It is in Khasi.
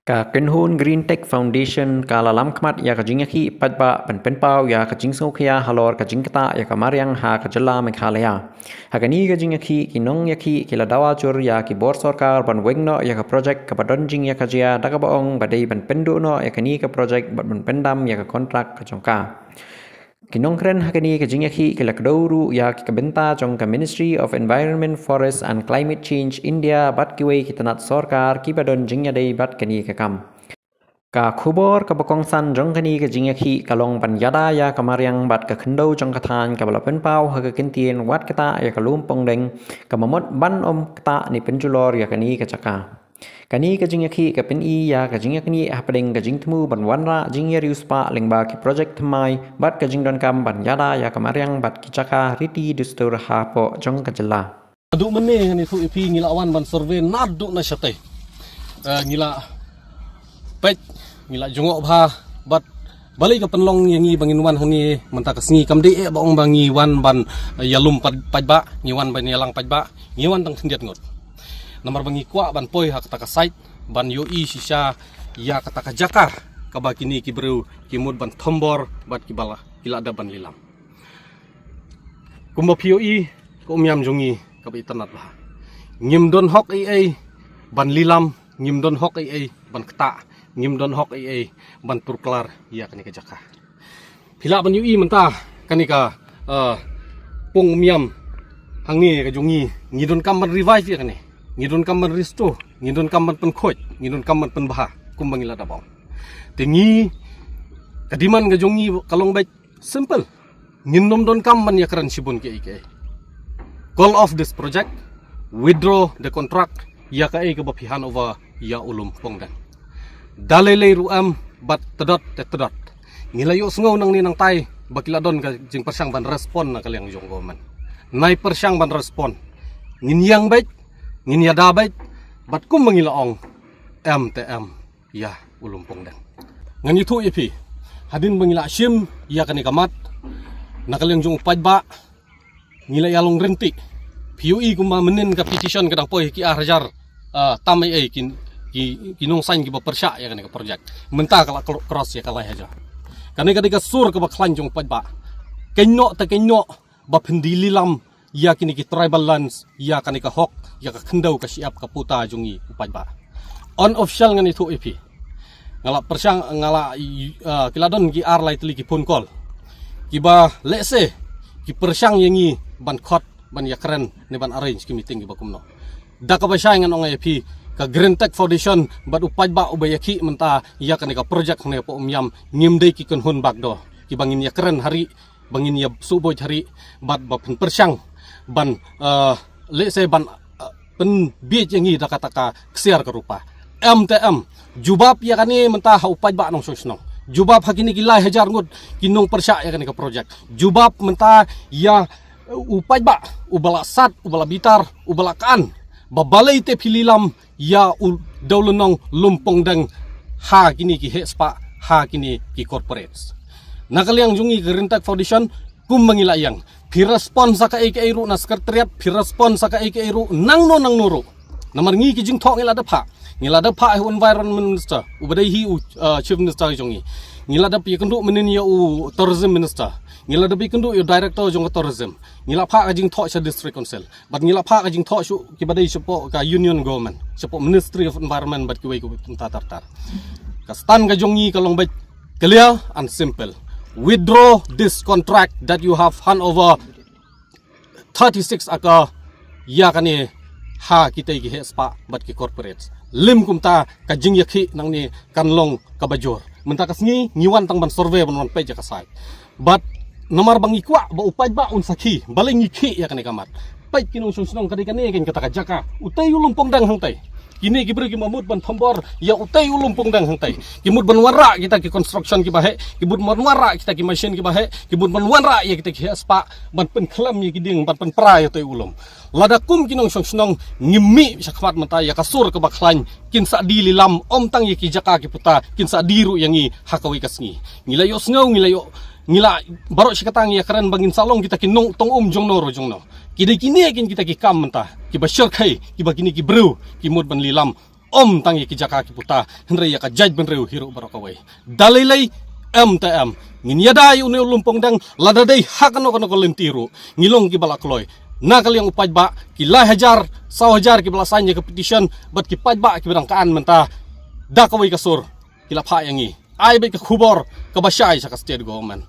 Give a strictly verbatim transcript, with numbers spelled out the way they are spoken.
Ka kynhun Green Tech Foundation ka la lam khmat ïa ka jingïakhih paidbah ban pynpaw ïa ka jingsngewkhia halor ka jingktah ïa ka mariang ha ka jylla Meghalaya. Ha kane ka jingïakhih, ki nongïakhih ki la dawa jur ïa ki bor sorkar ban weng noh ïa ka projek kaba don jingïakajia, da kaba ong ba dei ban pynduh noh ïa kane ka projek bad ban pyndam ïa ka kontrak ka jong ka. Ki nongkren ha kane ka jingïakhih ki la kdew ruh ïa ki ka bynta jong ka Ministry of Environment, Forest and Climate Change India bad kiwei ki tnat sorkar kiba don jingïadei bad kane ka kam. Ka khubor kaba kongsan jong kane ka jingïakhih ka long ban ïada ïa ka mariang bad ka khyndew jong ka thaiñ kaba la pynpaw ha ka kyntien wat ktah ïa ka lum pongdeng, kaba mut ban ym ktah ne pynjulor ïa kane ka jaka. Kane ka jingïakhih ka pyni ïa ka jingïaknieh hapdeng ka jingthmu ban wanrah jingïariewspah lyngba ki projek thymmai bad ka jingdonkam ban ïada ïa ka mariang bad ki jaka riti dustur hapoh jong ka jylla. Naduh mynne ngan ïathuh ïa phi, ngi la wan ban survey naduh na shatei. Eh, ngi la peit, ngi la jngoh bha, bad balei ka pynlong ïa ngi ba ngin wan hangne mynta ka sngi. Kam dei eh ba ong ba ngi wan ban, eh, ïalum pait-, paidbah, ngi wan ban ïalang paidbah, ngi wan tang khyndiat ngut. Namar ba ngi kwah ban poi ha kata ka site ban ïohi shisha ïa kata ka jaka kaba kine ki briew ki mut ban thombor bad kiba la, ki la dep ban lilam. Kumba phi ïohi, ka umïam jong ngi kaba itynnad bha. Ngim don hok ei ei ban lilam, ngim don hok ei ei ban ktah, ngim don hok ei ei ban pyrklar ïa kane ka jaka. Phi lah ban ïohi mynta kane ka, eh, pung umïam hangne ka jong ngi, ngi donkam ban revive ïa kane. Ngi donkam ban restore, ngi donkam ban pynkhuid, ngi donkam ban pynbha kumba ngi la dep ong. Te ngi, ka demand ka jong ngi ka long beit simple. Ngin ym donkam ban ïakren shibun kiei kiei. Call off this project, withdraw the contract ïa kaei kaba phi hand over ïa u lum pongdeng. Da lei lei ruh em, bad tdot te tdot. Ngi la ïohsngew nangne nangtai ba ki la don ka jingpyrshang ban respond na ka liang jong government. Nai pyrshang ban respond. Ngin ïeng beit, ngin ïada beit, bad kumba ngi la ong, em te em ïa u lum pongdeng. Ngan ïathuh ïa phi, hadien ba ngi la shim ïa kane ka mat na ka liang jong u paidbah, ngi la ïalong rynti. Phi ïohi kumba mynnin ka petition ka dang poi ki ar hajar, ah, tam ei ei ki, ki, ki nongsan kiba pyrshah ïa kane ka project. Mynta ka la kro-, cross ïa ka lai hajar. Kane ka dei ka sur kaba khlaiñ jong u paidbah. Kynnoh te kynnoh ba phin die lilam ïa kine ki tribal lands, ïa kane ka hok, ïa ka khyndew ka shyiap ka puta jong ngi u paidbah. Unofficial ngan ïathuh ïa phi. Nga la pyrshang, nga la, ah, ki la don ki ar lai tylli ki phone call kiba lehse ki pyrshang ïa ngi ban khot, ban ïakren ne ban arrange ki meeting kiba kumno. Da kaba shai ngan ong ïa phi, ka Green Tech Foundation bad u paidbah uba ïakhih mynta ïa kane ka project hangne hapoh Umïam, ngim dei ki kynhun backdoor kiba ngin ïakren ha ri, ba ngin ïa suhbuit ha ri, bad ba phin pyrshang ban, eh, lehse ban, eh, pynbieit ïa ngi da kata ka ksiar ka rupa. Em te em, jubab ïa kane mynta ha u paidbah nongshong shnong. Jubab ha kine ki lai hajar ngut ki nongpyrshah ïa kane ka project. Jubab mynta ïa, eh, u paidbah uba la sad, uba la bitar, uba la khan ba balei te phi lilam ïa u dewlynnong lum pongdeng ha kine ki heh spah, ha kine ki corporates. Na ka liang jong ngi ka Green Tech Foundation, kumba ngi la ïeng, phi respond sa kaei kaei ruh na secretariat, phi respond sa kaei kaei ruh nangno nangno ruh. Namar ngi ki jingthoh ngi la dep phah, ngi la dep phah ïa u Environment Minister uba dei hi u, uh, Chief Minister jong ngi. Ngi la dep ïakynduh mynnin ïa u Tourism Minister, ngi la dep ïakynduh ïa u Director jong ka Tourism. Ngi la phah ka jingthoh sha District Council. Bad ngi la phah ka jingthoh shuh kiba dei shapoh ka Union Government, shapoh Ministry of Environment bad kiwei kiwei kumta ter ter. Ka stand ka jong ngi ka long beit clear and simple. Withdraw this contract that you have hand over thirty-six acre ïa kane ha kitei ki heh spah bad ki corporates. Lym kumta ka jingïakhih nangne kan long kaba jur. Mynta ka sngi ngi wan tang ban survey, ban wan peit ïa ka site. Bad namar ba ngi kwah ba u paidbah un sakhi balei ngi khih ïa kane ka mat. Peit ki nongshong shnong, ka dei kane keiñ kata ka jaka, utei u lum pongdeng hangtei. Kine ki briew ki mut ban thombor ïa utei u lum pongdeng hangtei. Ki mut ban wanrah kita ki construction kiba heh, ki mut ban wanrah kita ki machine kiba heh, ki mut ban wanrah ïa kita ki heh spah ban pynkhlem ïa ki dieng, ban pynpra ïa utei u lum. Lada kum ki nongshong shnong ngim mih shakhmat mynta ïa ka sur kaba khlaiñ, kin sa die lilam, ym tang ïa ki jaka ki puta, kin sa die ruh ïa ngi ha kawei ka sngi. Ngi la ïohsngew, ngi la ïoh, ngi la baroh shi katta ngi ïakren ba ngin sa long kita ki nongtong um jongno ruh jongno. Ki dei kine keiñ kita ki kam mynta kiba shyrkhei, kiba kine ki briew ki mut ban lilam. Ym tang ïa ki jaka ki puta, hynrei ïa ka jaitbynriew hi ruh baroh kawei. Da lei lei, em te em. Ngin ïada ïa une u Lympung Deng, lada dei ha kano kano ka lynti ruh, ngi long kiba la kloi. Na ka liang u paidbah, ki lai hajar, saw hajar kiba la sign ïa ka petition, bad ki paidbah kiba dang ka-an mynta, da kawei ka sur, ki la phah ïa ngi. Ai beit ka khubor kaba shai sha ka state government.